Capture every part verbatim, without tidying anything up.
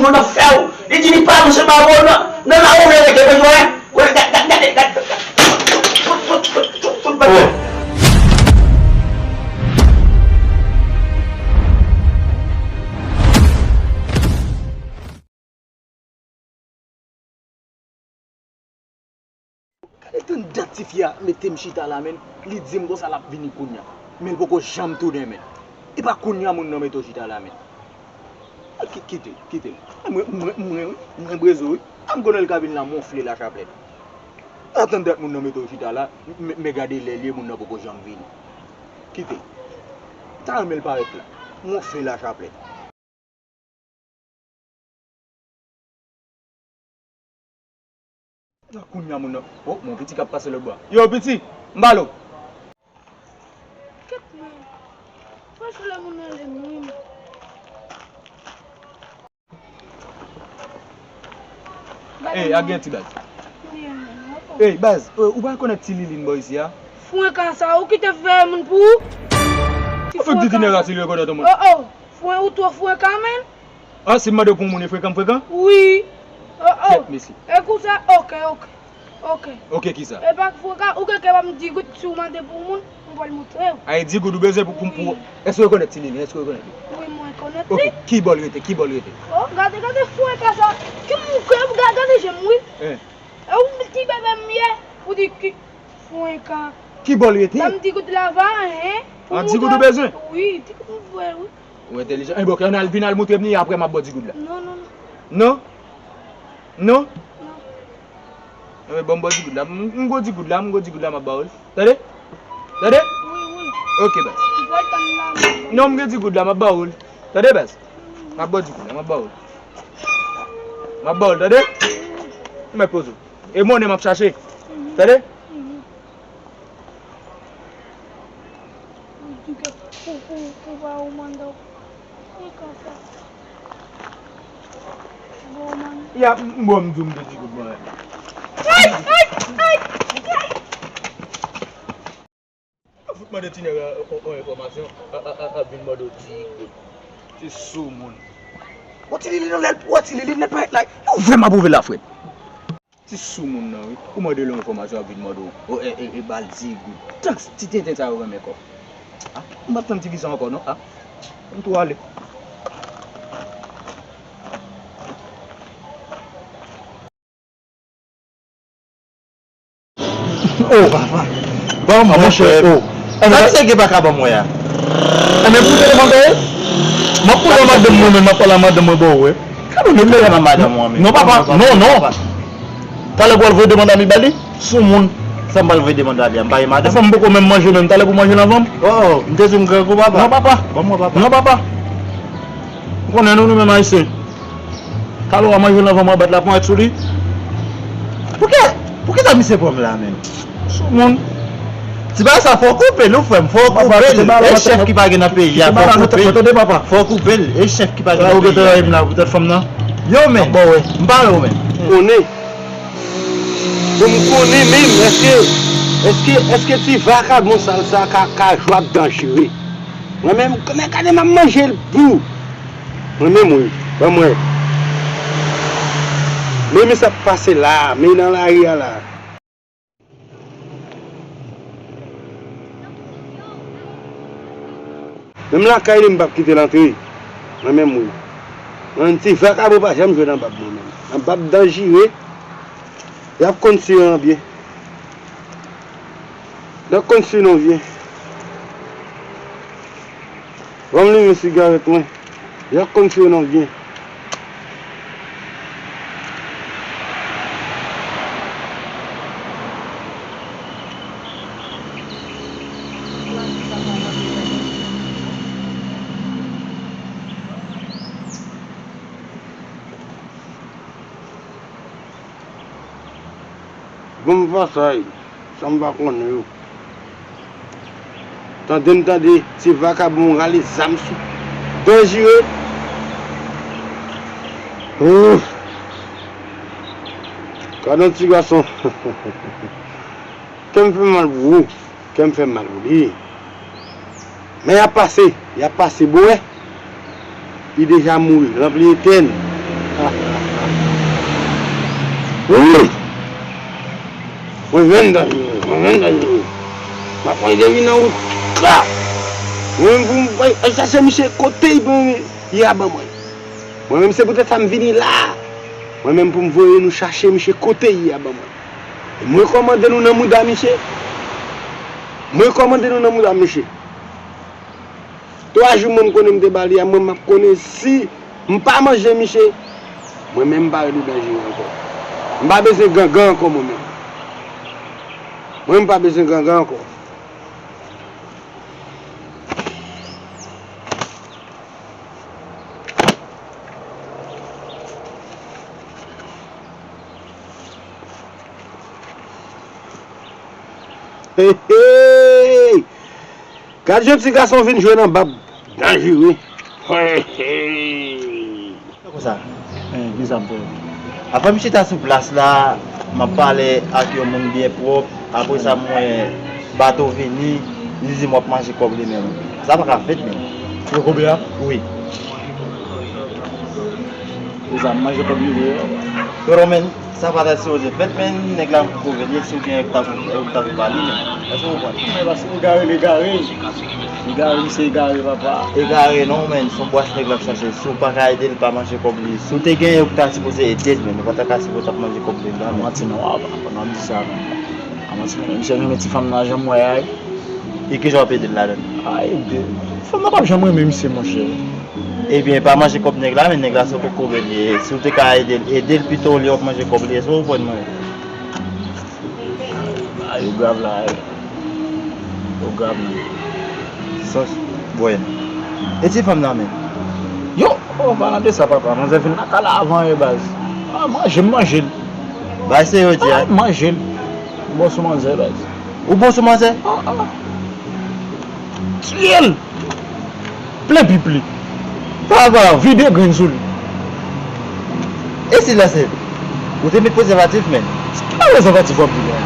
Moun nan fè w. Li di li pa avanse pa avè w nan, nan lari w vle rete, men jwenn. Wè, gade, gade, gade, gade. Fout, fout, fout, fout, fout, fout. Gade tann dat tifi a mete m chita la, menn. Li di m konsa l ap vini kounya. Men l poko janm tounen, menn. E pa kounya moun nan mete w chita la, menn. Ki-, kite, kite. Mwen, mwen, mwen, wi. Mwen brezo, wi. A m konnen l ka vin la, m wonfle lachaplèt. Atann dat moun nan mete w chita la, m, m, men gade lè l ye, moun nan poko janm vini. Kite. Ta renmen l parèt la. M wonfle lachaplèt. Kounya moun nan. Oh, mon piti k ap pase lòt bò. Yo, piti, m ba l ou. Kèt mwen. Fò se lè moun nan lè mwen. Ey, a gen ti baz. Ey, baz, euh, ou pa rekonèt ti Liline bò isi a? Frenkan sa, ou kite fè moun pou ou? Ou fèk di tinè rasil yo rekonèt yon moun. Oh, oh. Fwen, ou twò frenkan, menn. Ah, si m mande w pou yon moun, e frekan m frekan? Wi. Oh, oh. Kèt, mesye. E konsa, oke, oke. Oke. Oke, kisa? E pa frekan, ou gen kè ba m di goud si w mande pou yon moun, m pral montre w. Ay, di goud ou bezwen pou, pou, pou, èske w rekonèt ti Liline? Èske w rekonèt li? Wi, mwen rekonèt li. Oke, ki bò l rete? Ki bò l rete? Oh, gade, gade frekan sa. Ki moun, gade, gade je m, wi. Eh. E ou ti bebe m ye, ou di ki frenkan. Ki bò l rete? Ba m di goud la va, hein? Ah, di goud ou bezwen? Wi, di goud m vle, wi. Ou entèlijan. Enben, oke, ann al, vin al montre m li, apre m ap ba w di goud la. Non, non, non. Non? Non? Non. Enben, ban m ba w di goud la. M, m go di goud la, m go di goud la, m ap ba w l. Tande? Tande? Wi, wi. Oke, baz. M pral tann la, m ap ba w. Non, m gen di goud la, m ap ba w l. Tande, baz? M ap ba w di goud la, m ap ba w l. M ap ba w l, tande? Ou mèt poze w. E monnen m ap chache. Tande? Ya, m, bon, m di w m te di goud mwen. Fout mande tinè a, a, a, enfòmasyon, a, a, a, a, vin mande w di goud. Ti soumoun. Bon, ti Lili nan lè l, wè ti Lili lè l parèt la. Yo vrèman pwouve l ap frèt. Ti soumoun nan, wi. Ou mande l yon enfòmasyon, ap vin mande w, o, e, e, e, ba l di goud. Tank ti tenten sa yo renmen kòb. Ah, m p ap tann ti fi sa ankò, non. Ah, m tou ale. Oh, papa. Bon, monchè, oh. Sa ki se gen pa ka ban mwen a? Enben, pou tèlman peye? M ap koule a madanm mwen, men m ap pale a madanm mwen, bon, wè. Kado nou peye a madanm mwen, men. Non, papa, non, non. Talè pou al voye demann a li ba li, sou moun. Sa m pral voye demann a li a, m pa gen madanm. Fanm poko menm manje menm, talè pou manje nan vanm. Oh, m te di m grangou, papa. Non, papa. Ban mwen, papa. Non, papa. Ou konnen nou, nou menm Ayisyen. Talè w a manje nan vanm, w a bat laponyèt sou li. Poukè, poukisa misye pran m la menm? Soumoun. Ti bagay sa fò w koupe l, wi, frè m, fò w koupe l. E chèf ki pa gen nan peyi a, fò w koupe l. Fò w koupe l. E chèf ki pa gen nan peyi a. Ou gentan rayi m la poutèt fanm nan. Yo, men. M pa yo, men. Konnen. Bon, m konnen menm, èske, èske, èske ti vakabon sal sa ka, ka jwe ak danjere? Mwen menm, men gade m ap manje l gou. Mwen menm wi, ban mwen. Men, men sa k pase la, men nan lari a la. Menm lakay li, m p ap kite l antre. Mwen menm wi. Mwen, ti vakabon pa janm jwe nan bab mwen menm. Nan bab danjire, y ap konn si yo an byen. Y ap konn si nou byen. Ban m limen sigarèt mwen. Y ap konn si nou byen. Bon, m pa sa, sa m pa konnen yo. Tande m tande, ti vakabon rale zam sou danjire. Ooh. Gade yon ti gason. Kè m fè mal pou ou. Kè m fè mal pou li. Men y ap pase, y ap pase, bon, wè. Li deja mouri, lanp li etèn. Wi! Mwen menm danjere, mwen menm danjere. M ap manje vin nan wout la. Mwen menm pou m al chache misye kote l ye a ban mwen. Mwen menm se poutèt sa m vini la. Mwen menm pou m voye nou chache misye kote l ye a ban mwen. E m rekòmande nou nan mouda misye. M rekòmande nou nan mouda misye. Twa jou mwen m konnen m te ba li a, mwen m ap konnen si m pa manje misye, mwen menm m pa rele danjere ankò. M pa bezwen gangan ankò mwen menm. Mwen m pa bezwen gangan ankò. Hey, hey! Gad jan ti gason vin jwe nan bab danjere. Hey, hey! Konsa, men, kisa m fè? Avan m chita sou plas la, m ap pale ak yon moun byen pwòp. Apre sa, m wè bato vini, li di m w ap manje kòb li menm. Sa pa ka fèt, men. Yo koube a? Wi. Kisa, m manje kòb li vre? Yo, non, men. Sa pa ta sipoze fèt, men nèg la koupe li, si w gen, ou ta, ou ta vin ba li, men. Èske w konprann? Men paske egare, li egare. Egare, misye egare, papa. Egare non, men, se yon bwach nèg la ap chache. Si w pa ka ede l, pa manje kòb li. Si w te genyen, ou ta sipoze ede l, men. Ou pa ta ka sipoze ap manje kòb li la, men. Manti non, papa, pa nan di sa, men. A manti non, misye renmen ti fanm nan, jan m wè a, wi. E kijan w ap ede l ladan l? A, ede l. Fanm nan p ap janm renmen misye, monchè. Ebyen, pa manje kòb nèg la, men nèg la se pou koube li ye. Si w te ka ede l, ede l pito olye w ap manje kòb li ye. Èske w konprann mwen? A, yo grav la, wi. Yo grav, men. Sans, bwè. E ti fanm nan, men? Yo, o, palan de sa, papa. Manzè vin lakay la avan ye, baz. A, manje, m manje l. Bay se yo di a. A, m manje l. M bon sou manzè, baz. Ou bon sou manzè? A, a. Tiye l! Plen pip li. Papa! Vide grenn sou li. E si la se ou te met prezèvatif, men? Ki prezèvatif w ap di la?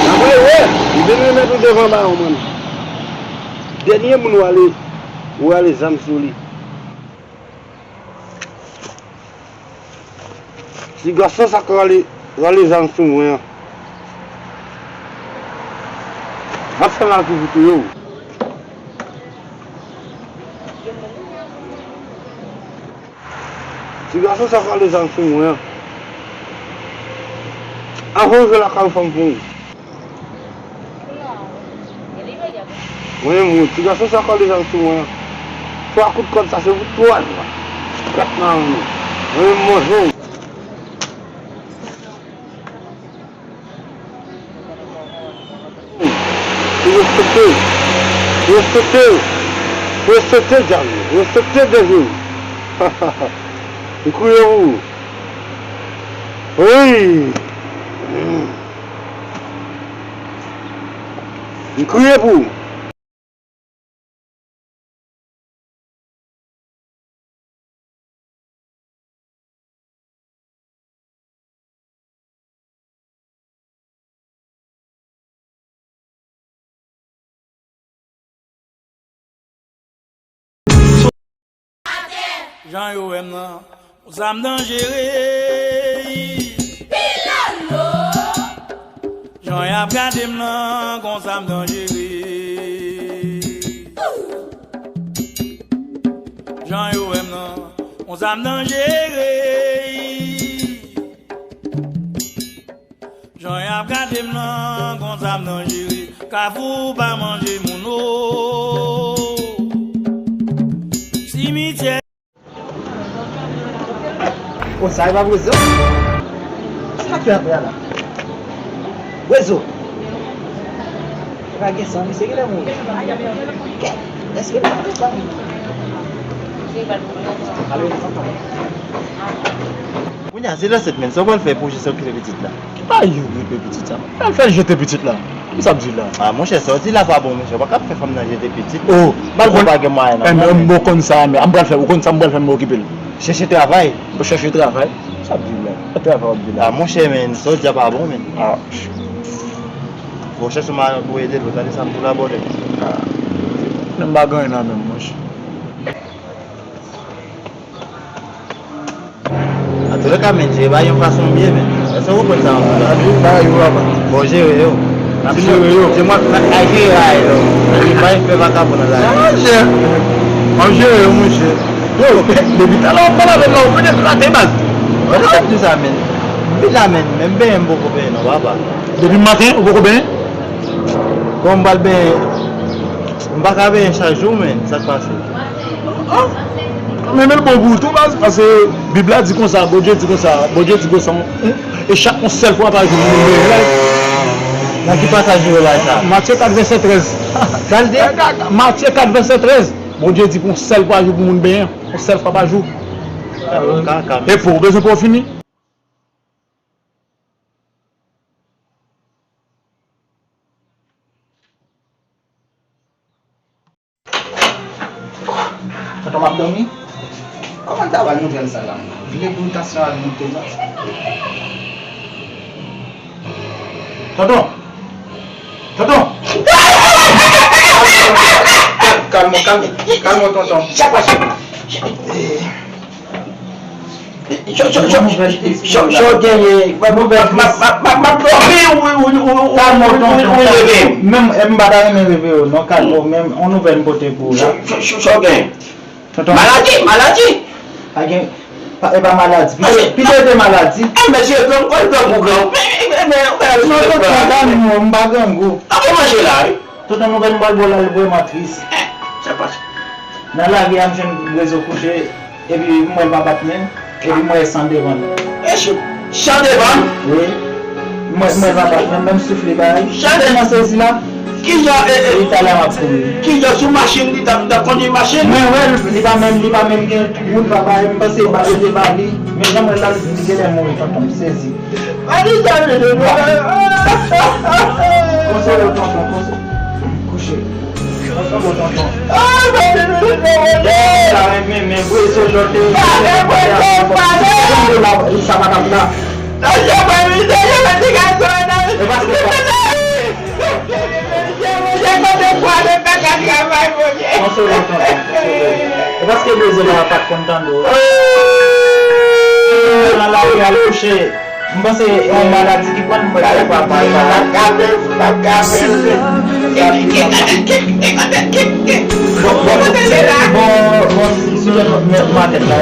Apre, wè, li vin remèt ou devan bawon, man. Dènye moun ou ale, ou ale zam sou li. Ti gason sa k rale, rale zam sou mwen an. M ap fè mal pou ou tou yo. Ti gason sa k rale zam sou mwen an. Anvan w rive lakay ou fò m fon. Mwen menm, wi, ti gason sa kòl deja sou mwen an. Twa kout kòd sa se pou twa jou. Gad nan nou. Mwen menm, manje w. Respekte. Respekte. Respekte, djab. Respekte, dèjou. M kriye pou ou. Wi. M kriye pou ou. Jan yo wè m nan, konsa m danjere. Pilolo! Jan y ap gade m nan, konsa m danjere. Jan yo wè m nan, konsa m danjere. Jan y ap gade m nan, konsa m danjere. Kafou pa manje moun o. Simityè. O, sa e pa Bwezo? Sa k fè apre a la? Bwezo! E pa gen san, misye genlè mouri. Kè! Èske li pa te pa mouri? Kounye a, se lè sèt men, sa w pral fè pou jis okipe pitit la? Ki pa yo okipe pitit sa? Al fè l jete pitit la. Sa w ap di la? Ah, monchè, sa w di la pa bon, monchè. Ou pa ka fè fanm nan jete pitit. Oh, ou pa gen mwayen nan men. Ou konn sa, men, m pral fè, ou konn sa, m pral fè, m okipe l. Chèche travay. Ou chèche travay? Sa w ap di la? Travay w ap di la? Ah, monchè, men, sa w di a pa bon, men. Ah. Fò w chèche mwayen pou ede l, ou tande sa m di w la, bòdè. Ah. Men m pa gen anyen nan men m, monchè. Antouka, men, jere bagay yon fason byen, men. Èske w konprann sa m di la? Wi, bagay yo, papa. Fò w jere yo. N ap jere yo. Di mwen, al jere bagay yo. Epi pa fè vakabon nan lari. Ah, monchè. M ap jere yo, monchè. Yo, depi talè w ap pale avè m la, ou mete sou la tè baz. Mwen te ap di sa, men. Depi la, men, menm benyen m poko benyen non, papa. Depi maten, ou poko benyen? Bon, m pral benyen. M pa ka benyen chak jou, men. Sa k pase? Ah, men, men l bon pou ou tou, baz, paske Bib la di konsa, Bondye di konsa, Bondye di konsa, e chak yon sèl fwa pa jou pou moun benyen. Nan ki pasaj ou wè bagay sa? Matye kat vèsè trèz. Sa l di? Matye kat vèsè trèz. Bondye di pou yon sèl fwa jou pou moun benyen. Yon sèl fwa pa jou. E pou ou bezwen pou w fini? Tonton, m ap dòmi? Kòman l ta pral montre l sa la? Vle pou l ta sa al montre l la? Tonton! Tonton! Kalme w, kalme w, kalme w, tonton. Sa k pase? Eh. Sa, sa, sa, sa, sa w genyen? M ap, m ap, m ap, m ap dòmi, ou, ou, ou, ou, ou, ou leve m. Menm, eh, m pa ta renmen reveye w non, kalme w, men yon nouvèl m pote pou w la. Sa, sa, sa, sa w genyen? Tonton. Maladi, maladi. Pa gen, pa, e pa maladi. Pito, pito e te maladi. Eh, mesye, gran, gran, gran, gran. Non, tonton, kalme w, m pa grangou. Tonton, nouvèl m pral ba w la, li vrèman tris. Eh, sa k pase? Nan lari a, m jwenn Rezo kouche, epi m wè l pa bat menm, epi m wè l san devan l. San devan l? Wi. M wè, m wè l pa bat menm, menm souf li pa bay. San devan. Tèlman sezi la. Kijan, e, e, Italya m ap kouri. Kijan sou machin li t ap, t ap kondui machin? Mwen wè l, li pa menm, li pa menm gen wout, papa, m panse bal yo te ba li. Men jan m wè l la, li genlè mouri, tonton, m sezi. Konsole w, tonton, konsole. Kouche. Konsole w, tonton. Sa renmen, men voye sou lòt. Sa pa t ap la. E paske Konsole w, tonton, konsole w. E paske Blaze la pa t konn tande w. Nan lari al kouche. M panse yon maladi ki pran m, mwen pa, pa, pa. Bon, bon, bon, bon, si lè mèt matèt la.